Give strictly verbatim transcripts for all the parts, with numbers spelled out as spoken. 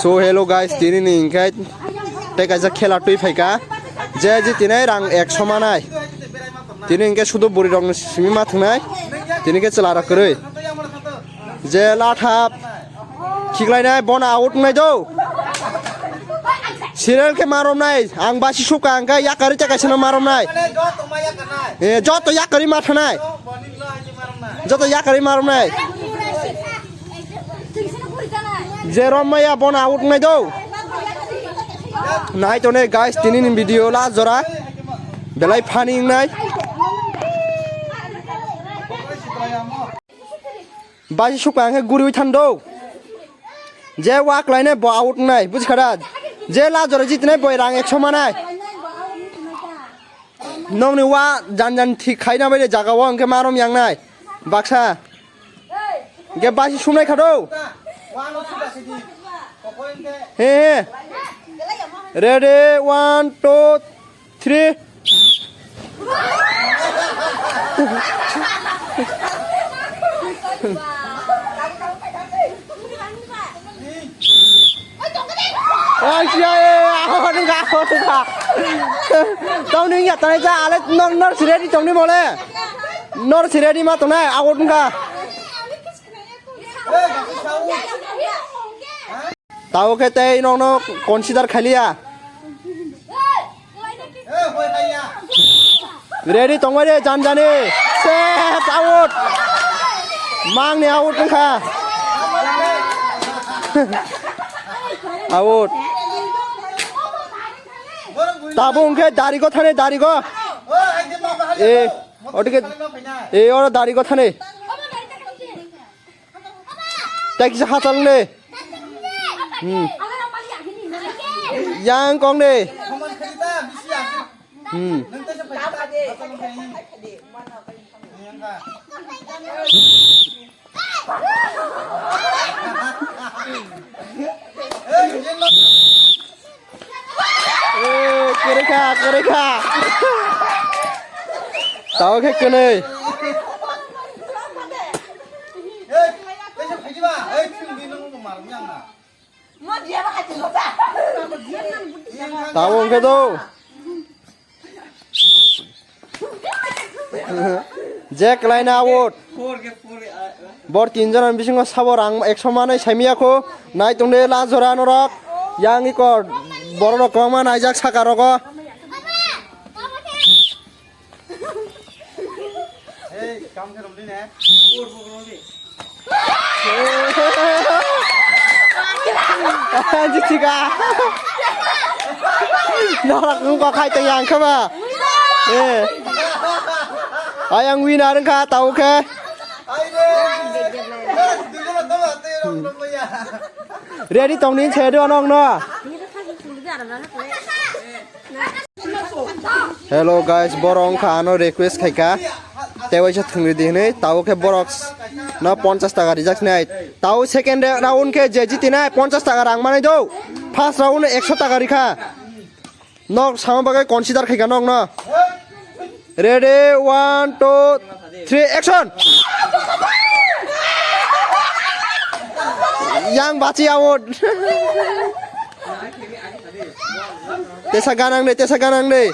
So hello guys, tini ni hingkhe tei kaisa khela twi phaikha. Je jitinai rang ekso manai. Tini hingkhe sudu bwrwi rokni simi ma thwngnai. Tini khe chwla rok kwrwi. Je lathap khiklainai bono out wngnai do. Serial khe maromnai. Ang basi suka hingkhe yakarwi tei kaisano maromnai. Eh, joto yakarwi ma thanai. Joto yakarwi maromnai. Je rom maya bono out wngnai do. Nai tone guys, tini ni video la jora. Belai funny wngnai. Basi suka hingkhe guriwi thando. Je wa klainai bo out wngnai, bujkha da? Je la jora jitinai bo rang ekso manai. Nokni wa jan jan thik khaina bai de jaga o hingkhe marom yangnai. Baksa. Hingkhe basi sumnai kha do. He he. Ready, one, two, three. Ai, siya, eh, ako nung ka, ako nung ka. Tong nung ya, tong ja, ale nor, nor si ready tong ni mole. Nor si ready ma tong nai, ako nung ka. Tao khe tei nokno consider khailiya. Ready tongbai de, jan jani. Set, out. Mangni out wngkha. Out. Tabuk hwnkhe darigo thani, darigo. E, otike, e, oro darigo thani. Tei kisa hachal le. Hmm. Yang kong de. Hmm. Eh, kwrwi kha, kwrwi kha. Tao khe kwnwi. Tao wngkhe do. Je kwlaina out. Bor tin jona bisingo sabo rang ekso manwi saimiyakho. Nai tongde la jora norok. Yang iko borok rok kwbangma naijak saka rogo. Jessica. Norok wngkha khai tong yang khe ba. Eh. Ayang winner wngkha tao khe. Ready tong ni se do nong no. Hello guys, borok wngkha ano request khaikha. Tei waisa thwngri di hinwi, tao khe borok no ponchas taka rijak sinai. Tao second round khe je jiti nai ponchas taka rang manai do. First round ekso taka rikha. Nok sama bagwi consider khaikha nok no. Ready, one, two, three, action! Yang bachi out. Tesa ganang de, tesa ganang de.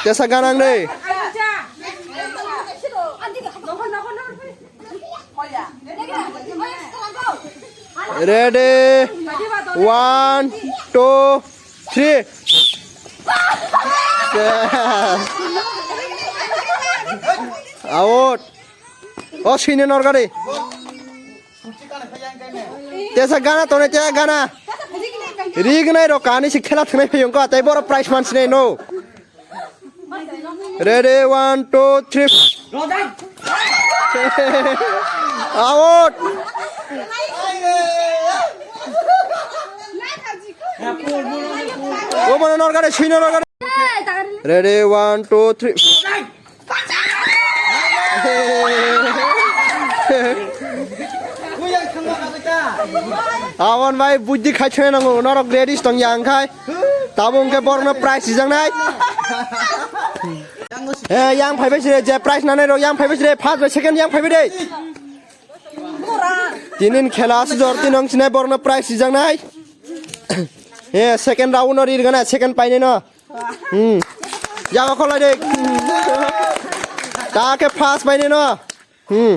Tesa ganang de. Ready? One, two, three. Out. O sini norgari. Tesa gana tone tesa gana. Rignai ro kani si khela thanai phayung ko tai boro prize man sinai no. Ready, one, two, three. Out. O mano norgare, sui norgare. Ready, one, two, three. Abon bai buddhi khai thwe nango, norok ready tong yang khai. Tabuk hwnkhe borokno prize rijaknai. Eh, yang phaibai sire, je prize nanai rok yang phaibai sire, first bai second yang phaibai de. Tinin khela aswk jor tin wng sinai borokno prize rijaknai. Eh, second round no rirgana, second painai no. Hmm. Yago kholai de. Ta khe first painai no. Hmm.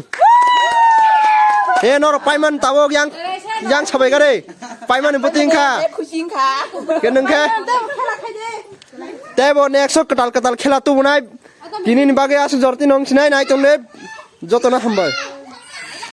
Eh, norok paiman tabuk yang, yang sabai gare. Paimani buti wngkha. Khusi wngkha. Ke nungkhe? Tebo next o kwtal kwtal khela tubunai. Tinini bagwi aswk jor tin wng sinai nai tongde. Jotono hambai.